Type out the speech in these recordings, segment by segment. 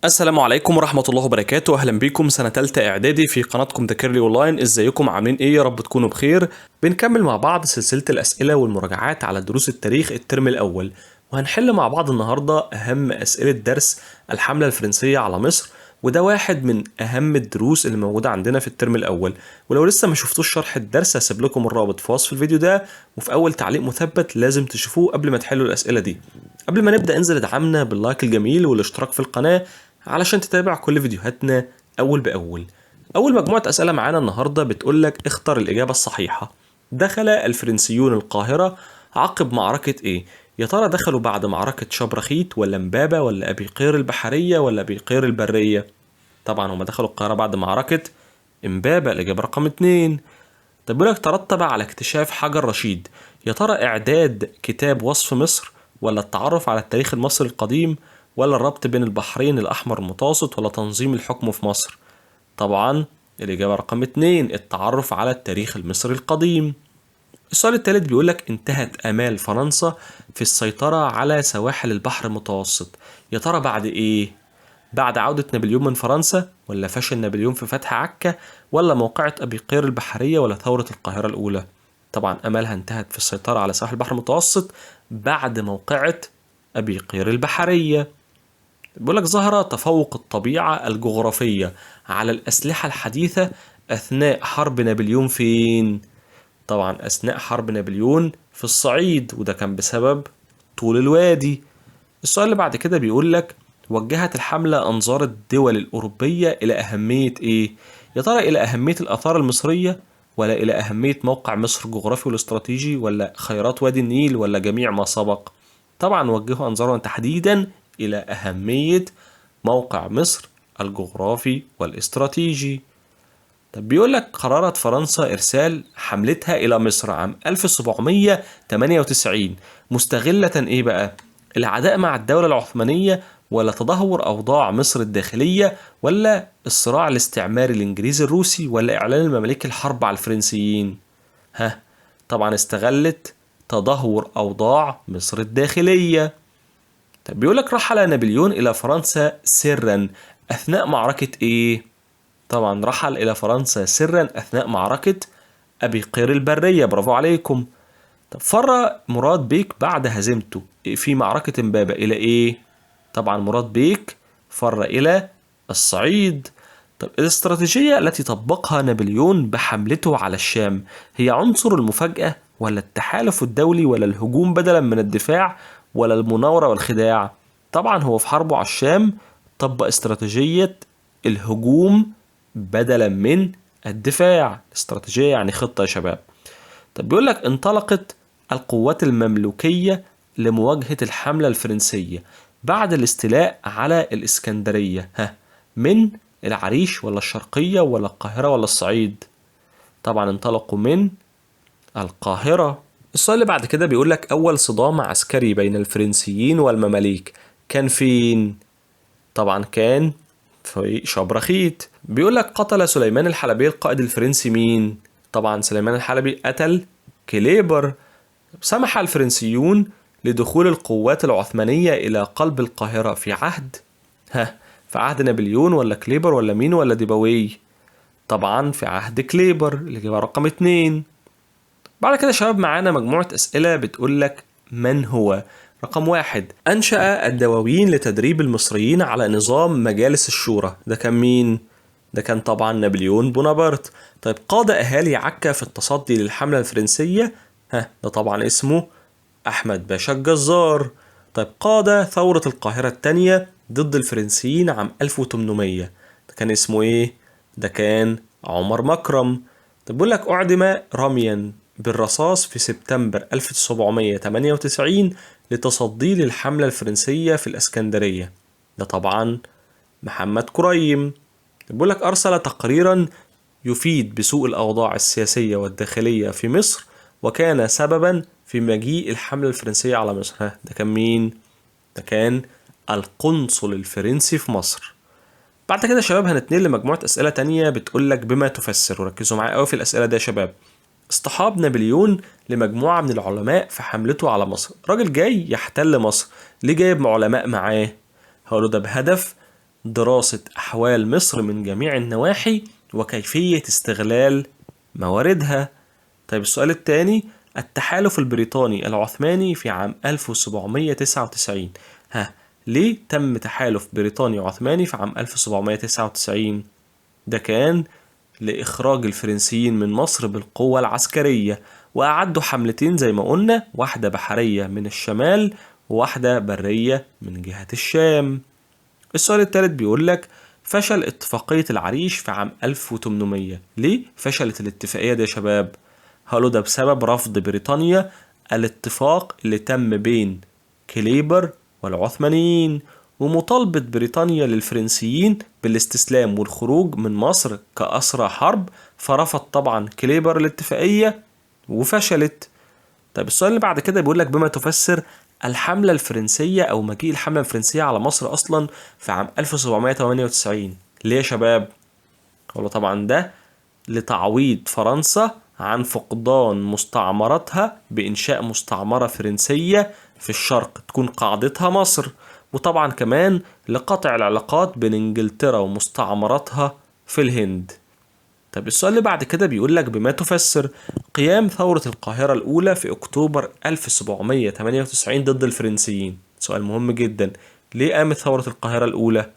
السلام عليكم ورحمة الله وبركاته. أهلا بيكم سنة تالتة إعدادي في قناتكم ذاكرلي أونلاين. إزيكم عاملين إيه؟ يا رب تكونوا بخير. بنكمل مع بعض سلسلة الأسئلة والمراجعات على دروس التاريخ الترم الأول، وهنحل مع بعض النهاردة أهم أسئلة درس الحملة الفرنسية على مصر، وده واحد من أهم الدروس اللي موجودة عندنا في الترم الأول. ولو لسه ما شفتوش شرح الدرس هسيب لكم الرابط في وصف الفيديو ده وفي أول تعليق مثبت، لازم تشوفوه قبل ما تحلوا الأسئلة دي. قبل ما نبدأ انزل ادعمنا باللايك الجميل والاشتراك في القناة علشان تتابع كل فيديوهاتنا أول بأول. أول مجموعة أسئلة معانا النهاردة بتقولك اختر الإجابة الصحيحة. دخل الفرنسيون القاهرة عقب معركة إيه؟ يا ترى دخلوا بعد معركة شبرخيت ولا امبابة ولا أبي قير البحرية ولا أبي قير البرية؟ طبعا هما دخلوا القاهرة بعد معركة امبابة، الإجابة رقم 2. طب بيقولك ترتب على اكتشاف حجر رشيد، يا ترى إعداد كتاب وصف مصر ولا التعرف على التاريخ المصري القديم ولا الربط بين البحرين الأحمر المتوسط ولا تنظيم الحكم في مصر؟ طبعا الإجابة رقم 2، التعرف على التاريخ المصري القديم. السؤال الثالث بيقولك انتهت آمال فرنسا في السيطرة على سواحل البحر المتوسط، يا ترى بعد إيه؟ بعد عودة نابليون من فرنسا ولا فشل نابليون في فتح عكا ولا موقعة أبي قير البحرية ولا ثورة القاهرة الأولى؟ طبعا آمالها انتهت في السيطرة على سواحل البحر المتوسط بعد موقعة أبي قير البحرية. بيقولك ظهر تفوق الطبيعة الجغرافية على الأسلحة الحديثة أثناء حرب نابليون فين؟ طبعا أثناء حرب نابليون في الصعيد، وده كان بسبب طول الوادي. السؤال اللي بعد كده بيقولك وجهت الحملة أنظار الدول الأوروبية إلى أهمية إيه؟ يا ترى إلى أهمية الآثار المصرية ولا إلى أهمية موقع مصر الجغرافي والاستراتيجي ولا خيرات وادي النيل ولا جميع ما سبق؟ طبعا وجهوا أنظارهم تحديدا إلى أهمية موقع مصر الجغرافي والاستراتيجي. طب بيقول لك قررت فرنسا إرسال حملتها إلى مصر عام 1798 مستغلة إيه بقى؟ العداء مع الدولة العثمانية ولا تدهور أوضاع مصر الداخلية ولا الصراع الاستعماري الإنجليزي الروسي ولا إعلان المماليك الحرب على الفرنسيين؟ ها، طبعا استغلت تدهور أوضاع مصر الداخلية. طب بيقول لك رحل نابليون إلى فرنسا سرا أثناء معركة إيه؟ طبعا رحل إلى فرنسا سرا أثناء معركة أبي قير البرية، برافو عليكم. طب فر مراد بيك بعد هزيمته في معركة امبابة إلى إيه؟ طبعا مراد بيك فر إلى الصعيد. طب الاستراتيجية التي طبقها نابليون بحملته على الشام هي عنصر المفاجأة ولا التحالف الدولي ولا الهجوم بدلا من الدفاع ولا المناورة والخداع؟ طبعا هو في حربه على الشام طبق استراتيجية الهجوم بدلا من الدفاع. استراتيجية يعني خطة يا شباب. طب بيقول لك انطلقت القوات المملوكية لمواجهة الحملة الفرنسية بعد الاستيلاء على الإسكندرية، ها، من العريش ولا الشرقية ولا القاهرة ولا الصعيد؟ طبعا انطلقوا من القاهرة. السؤال اللي بعد كده بيقول لك أول صدام عسكري بين الفرنسيين والمماليك كان فين؟ طبعا كان في شبرخيت. بيقول لك قتل سليمان الحلبي القائد الفرنسي مين؟ طبعا سليمان الحلبي قتل كليبر. سمح الفرنسيون لدخول القوات العثمانية إلى قلب القاهرة في عهد، ها، في عهد نابليون ولا كليبر ولا مين ولا ديباوي؟ طبعا في عهد كليبر، الإجابة رقم 2. بعد كده يا شباب معانا مجموعة أسئلة بتقول لك من هو؟ رقم 1، أنشأ الدواوين لتدريب المصريين على نظام مجالس الشورى، ده كان مين؟ ده كان طبعا نابليون بونابرت. طيب قاد أهالي عكا في التصدي للحملة الفرنسية، ها، ده طبعا اسمه أحمد باشا الجزار. طيب قاد ثورة القاهرة الثانية ضد الفرنسيين عام 1800، ده كان اسمه إيه؟ ده كان عمر مكرم. طب بيقول لك أعدم رميا بالرصاص في سبتمبر 1798 لتصديه للحملة الفرنسية في الإسكندرية، ده طبعا محمد كريم. بيقول لك أرسل تقريرا يفيد بسوء الأوضاع السياسية والداخلية في مصر وكان سببا في مجيء الحملة الفرنسية على مصر، ها، ده كان مين؟ ده كان القنصل الفرنسي في مصر. بعد كده يا شباب هنتنقل لمجموعة أسئلة تانية بتقول لك بما تفسر، وركزوا معايا قوي في الأسئلة دي يا شباب. اصطحاب نابليون لمجموعة من العلماء في حملته على مصر، راجل جاي يحتل مصر، ليه جايب علماء معاه؟ هقوله ده بهدف دراسة أحوال مصر من جميع النواحي وكيفية استغلال مواردها. طيب السؤال الثاني، التحالف البريطاني العثماني في عام 1799. ها، ليه تم تحالف بريطاني عثماني في عام 1799؟ ده كان لإخراج الفرنسيين من مصر بالقوة العسكرية، وأعدوا حملتين زي ما قلنا، واحدة بحرية من الشمال وواحدة برية من جهة الشام. السؤال الثالث بيقول لك فشل اتفاقية العريش في عام 1800. ليه فشلت الاتفاقية دي يا شباب؟ هقوله ده بسبب رفض بريطانيا الاتفاق اللي تم بين كليبر والعثمانيين، ومطالبة بريطانيا للفرنسيين بالاستسلام والخروج من مصر كأسرى حرب، فرفض طبعا كليبر الاتفاقية وفشلت. طيب السؤال اللي بعد كده بيقول لك بما تفسر الحملة الفرنسية أو مجيء الحملة الفرنسية على مصر أصلا في عام 1798. ليه يا شباب؟ هو طبعا ده لتعويض فرنسا عن فقدان مستعمرتها بإنشاء مستعمرة فرنسية في الشرق تكون قاعدتها مصر، وطبعا كمان لقطع العلاقات بين إنجلترا ومستعمرتها في الهند. طب السؤال اللي بعد كده بيقول لك بما تفسر قيام ثورة القاهرة الأولى في أكتوبر 1798 ضد الفرنسيين. سؤال مهم جدا، ليه قامت ثورة القاهرة الأولى؟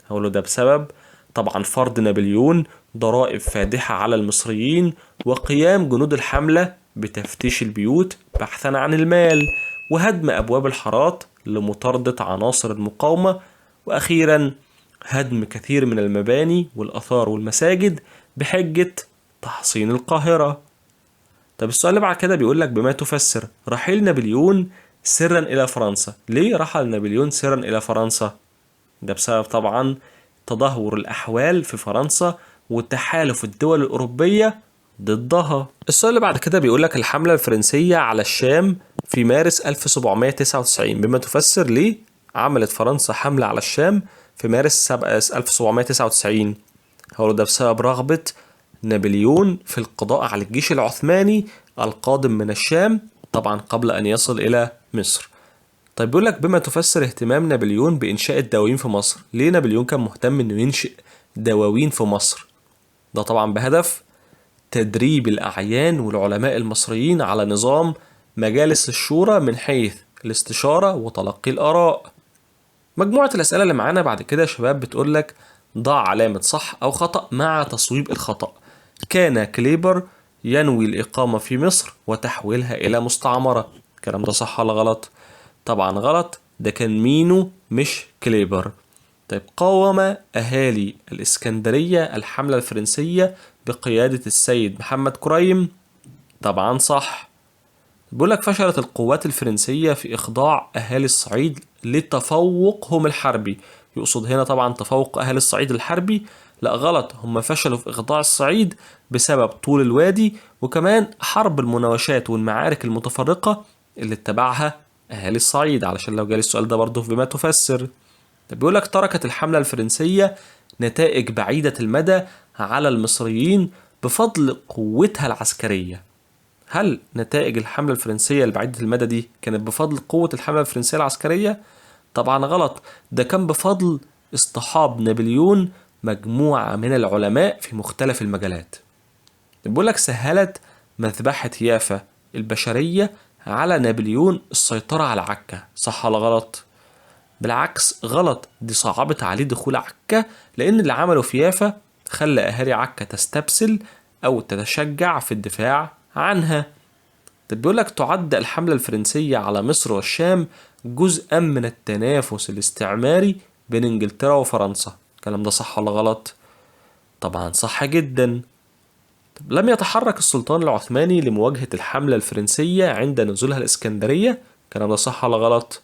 هقوله ده بسبب طبعا فرض نابليون ضرائب فادحة على المصريين، وقيام جنود الحملة بتفتيش البيوت بحثا عن المال، وهدم أبواب الحارات لمطاردة عناصر المقاومة، وأخيرا هدم كثير من المباني والآثار والمساجد بحجة تحصين القاهرة. طب السؤال اللي بعد كده بيقول لك بما تفسر رحيل نابليون سرا إلى فرنسا. ليه رحل نابليون سرا إلى فرنسا؟ ده بسبب طبعا تدهور الأحوال في فرنسا وتحالف الدول الأوروبية ضدها. السؤال اللي بعد كده بيقول لك الحملة الفرنسية على الشام في مارس 1799، بما تفسر ليه عملت فرنسا حملة على الشام في مارس 1799؟ هو ده بسبب رغبة نابليون في القضاء على الجيش العثماني القادم من الشام طبعا قبل أن يصل إلى مصر. طيب بيقول لك بما تفسر اهتمام نابليون بإنشاء الدواوين في مصر. ليه نابليون كان مهتم إنه ينشئ دواوين في مصر؟ ده طبعا بهدف تدريب الأعيان والعلماء المصريين على نظام مجالس الشورى من حيث الاستشارة وتلقي الآراء. مجموعة الأسئلة اللي معانا بعد كده يا شباب بتقول لك ضع علامة صح أو خطأ مع تصويب الخطأ. كان كليبر ينوي الإقامة في مصر وتحويلها إلى مستعمرة. الكلام ده صح ولا غلط؟ طبعا غلط، ده كان مينو مش كليبر. طيب قاوم أهالي الإسكندرية الحملة الفرنسية بقيادة السيد محمد كريم. طبعا صح. بيقول لك فشلت القوات الفرنسية في إخضاع أهالي الصعيد لتفوقهم الحربي. يقصد هنا طبعا تفوق أهالي الصعيد الحربي؟ لا غلط، هم فشلوا في إخضاع الصعيد بسبب طول الوادي وكمان حرب المناوشات والمعارك المتفرقة اللي اتبعها أهالي الصعيد، علشان لو جالي السؤال ده برضه بما تفسر. بيقول لك تركت الحملة الفرنسية نتائج بعيدة المدى على المصريين بفضل قوتها العسكرية. هل نتائج الحملة الفرنسية البعيدة المدى دي كانت بفضل قوة الحملة الفرنسية العسكرية؟ طبعا غلط، ده كان بفضل اصطحاب نابليون مجموعة من العلماء في مختلف المجالات. بيقول لك سهلت مذبحة يافا البشرية على نابليون السيطرة على عكا. صح ولا غلط؟ بالعكس غلط، دي صعبت عليه دخول عكا، لأن اللي عمله في يافا خلى أهالي عكا تستبسل أو تتشجع في الدفاع عنها. طب بيقول لك تعد الحملة الفرنسية على مصر والشام جزءا من التنافس الاستعماري بين إنجلترا وفرنسا. الكلام ده صح ولا غلط؟ طبعا صح جدا. طب لم يتحرك السلطان العثماني لمواجهة الحملة الفرنسية عند نزولها الإسكندرية. الكلام ده صح ولا غلط؟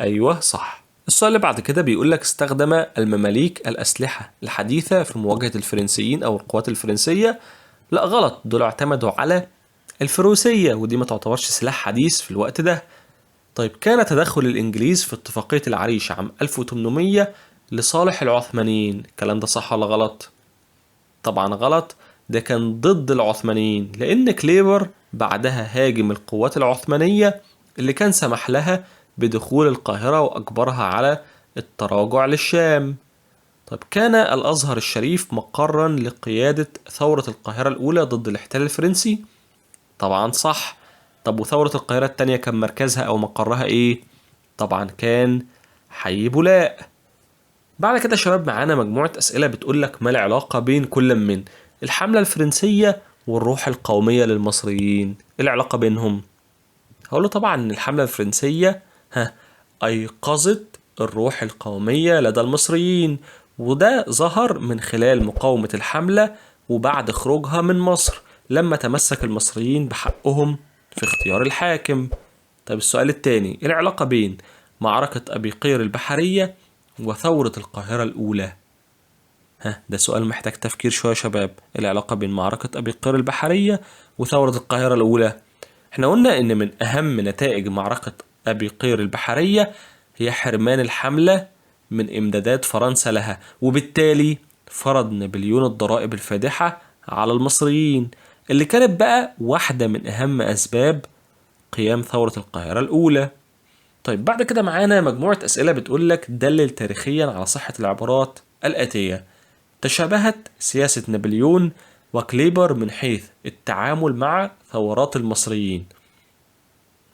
أيوه صح. السؤال اللي بعد كده بيقول لك استخدم المماليك الأسلحة الحديثة في مواجهة الفرنسيين أو القوات الفرنسية. لا غلط، دول اعتمدوا على الفروسية ودي ما تعتبرش سلاح حديث في الوقت ده. طيب كان تدخل الإنجليز في اتفاقية العريش عام 1800 لصالح العثمانيين. الكلام ده صح ولا غلط؟ طبعا غلط، ده كان ضد العثمانيين، لأن كليبر بعدها هاجم القوات العثمانية اللي كان سمح لها بدخول القاهرة وأجبرها على التراجع للشام. طب كان الأزهر الشريف مقرا لقيادة ثورة القاهرة الأولى ضد الاحتلال الفرنسي؟ طبعا صح. طب وثورة القاهرة الثانية كان مركزها أو مقرها إيه؟ طبعا كان حي بولاق. بعد كده يا شباب معانا مجموعة أسئلة بتقول لك ما العلاقة بين كل من الحملة الفرنسية والروح القومية للمصريين؟ إيه العلاقة بينهم؟ هقول له طبعا إن الحملة الفرنسية أيقظت الروح القومية لدى المصريين، وده ظهر من خلال مقاومة الحملة وبعد خروجها من مصر لما تمسك المصريين بحقهم في اختيار الحاكم. طيب السؤال الثاني، إيه العلاقة بين معركة أبي قير البحرية وثورة القاهرة الأولى؟ ده سؤال محتاج تفكير شوية يا شباب. العلاقة بين معركة أبي قير البحرية وثورة القاهرة الأولى؟ احنا قلنا إن من أهم نتائج معركة أبي قير البحرية هي حرمان الحملة من إمدادات فرنسا لها، وبالتالي فرض نابليون الضرائب الفادحة على المصريين اللي كانت بقى واحدة من أهم أسباب قيام ثورة القاهرة الأولى. طيب بعد كده معانا مجموعة أسئلة بتقولك دلل تاريخيا على صحة العبارات الآتية. تشابهت سياسة نابليون وكليبر من حيث التعامل مع ثورات المصريين.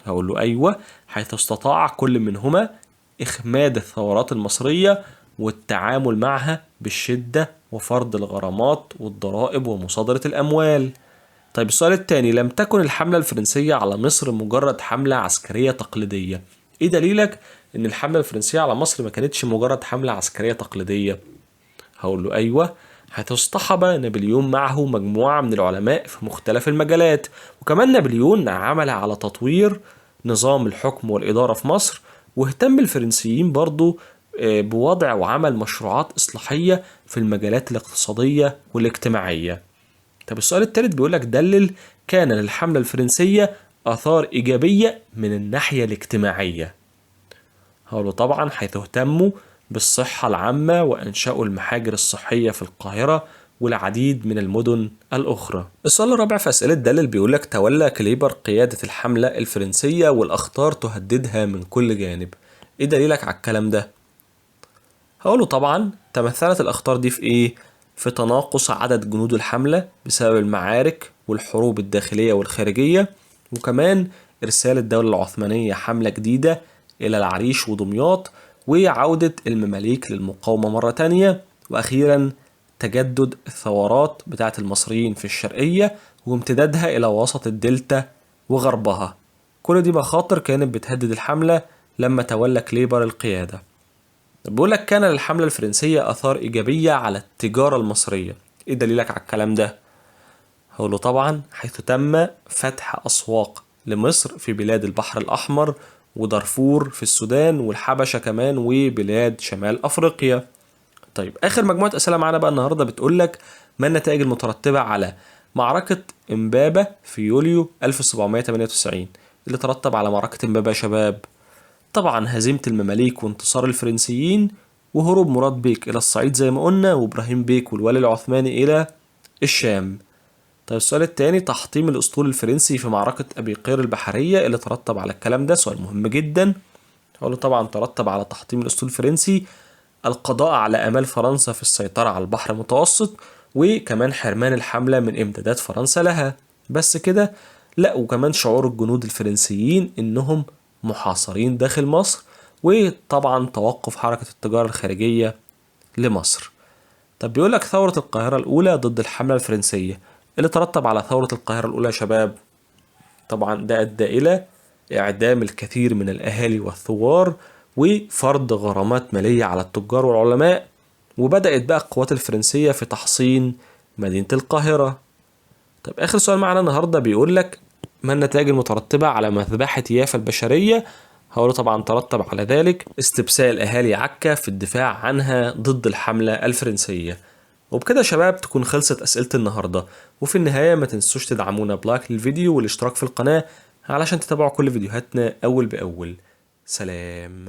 هقول له أيوة، حيث استطاع كل منهما إخماد الثورات المصرية والتعامل معها بالشدة وفرض الغرامات والضرائب ومصادرة الأموال. طيب السؤال الثاني، لم تكن الحملة الفرنسية على مصر مجرد حملة عسكرية تقليدية. إيه دليلك إن الحملة الفرنسية على مصر ما كانتش مجرد حملة عسكرية تقليدية؟ هقول له أيوة، حيث اصطحب نابليون معه مجموعة من العلماء في مختلف المجالات، وكمان نابليون عمل على تطوير نظام الحكم والإدارة في مصر، واهتم الفرنسيين برضو بوضع وعمل مشروعات إصلاحية في المجالات الاقتصادية والاجتماعية. طب السؤال الثالث بيقولك دلل كان للحملة الفرنسية آثار إيجابية من الناحية الاجتماعية. هقوله طبعا حيث اهتموا بالصحة العامة وأنشأوا المحاجر الصحية في القاهرة والعديد من المدن الأخرى. السؤال الرابع في أسئلة دلل بيقولك تولى كليبر قيادة الحملة الفرنسية والأخطار تهددها من كل جانب. إيه دليلك على الكلام ده؟ هقوله طبعا تمثلت الأخطار دي في إيه؟ في تناقص عدد جنود الحملة بسبب المعارك والحروب الداخلية والخارجية، وكمان إرسال الدولة العثمانية حملة جديدة إلى العريش ودمياط، وعودة المماليك للمقاومة مرة تانية، وأخيرا تجدد الثورات بتاعة المصريين في الشرقية وامتدادها إلى وسط الدلتا وغربها. كل دي مخاطر كانت بتهدد الحملة لما تولى كليبر القيادة. بيقولك كان للحملة الفرنسية آثار إيجابية على التجارة المصرية. إيه دليلك على الكلام ده؟ هقوله طبعا حيث تم فتح أسواق لمصر في بلاد البحر الأحمر ودارفور في السودان والحبشة كمان وبلاد شمال أفريقيا. طيب آخر مجموعة أسئلة معانا بقى النهاردة بتقولك ما النتائج المترتبة على معركة إمبابة في يوليو 1798؟ اللي ترتب على معركة إمبابة يا شباب؟ طبعا هزيمة المماليك وانتصار الفرنسيين وهروب مراد بيك إلى الصعيد زي ما قلنا، وإبراهيم بيك والوالي العثماني إلى الشام. طيب السؤال الثاني، تحطيم الأسطول الفرنسي في معركة أبي قير البحرية اللي ترتب على الكلام ده؟ سؤال مهم جدا. هقوله طبعا ترتب على تحطيم الأسطول الفرنسي القضاء على آمال فرنسا في السيطرة على البحر المتوسط، وكمان حرمان الحملة من إمدادات فرنسا لها. بس كده؟ لا، وكمان شعور الجنود الفرنسيين إنهم محاصرين داخل مصر، وطبعا توقف حركة التجارة الخارجية لمصر. طب بيقولك ثورة القاهرة الأولى ضد الحملة الفرنسية اللي ترتب على ثورة القاهرة الأولى يا شباب؟ طبعا ده أدى إلى إعدام الكثير من الأهالي والثوار وفرض غرامات مالية على التجار والعلماء، وبدأت بقى القوات الفرنسية في تحصين مدينة القاهرة. طب آخر سؤال معانا النهاردة بيقولك ما النتائج المترتبة على مذبحة يافا البشرية؟ هقوله طبعا ترتب على ذلك استبسال أهالي عكا في الدفاع عنها ضد الحملة الفرنسية. وبكده يا شباب تكون خلصت أسئلة النهاردة، وفي النهاية ما تنسوش تدعمونا بلايك للفيديو والاشتراك في القناة علشان تتابعوا كل فيديوهاتنا أول بأول. سلام.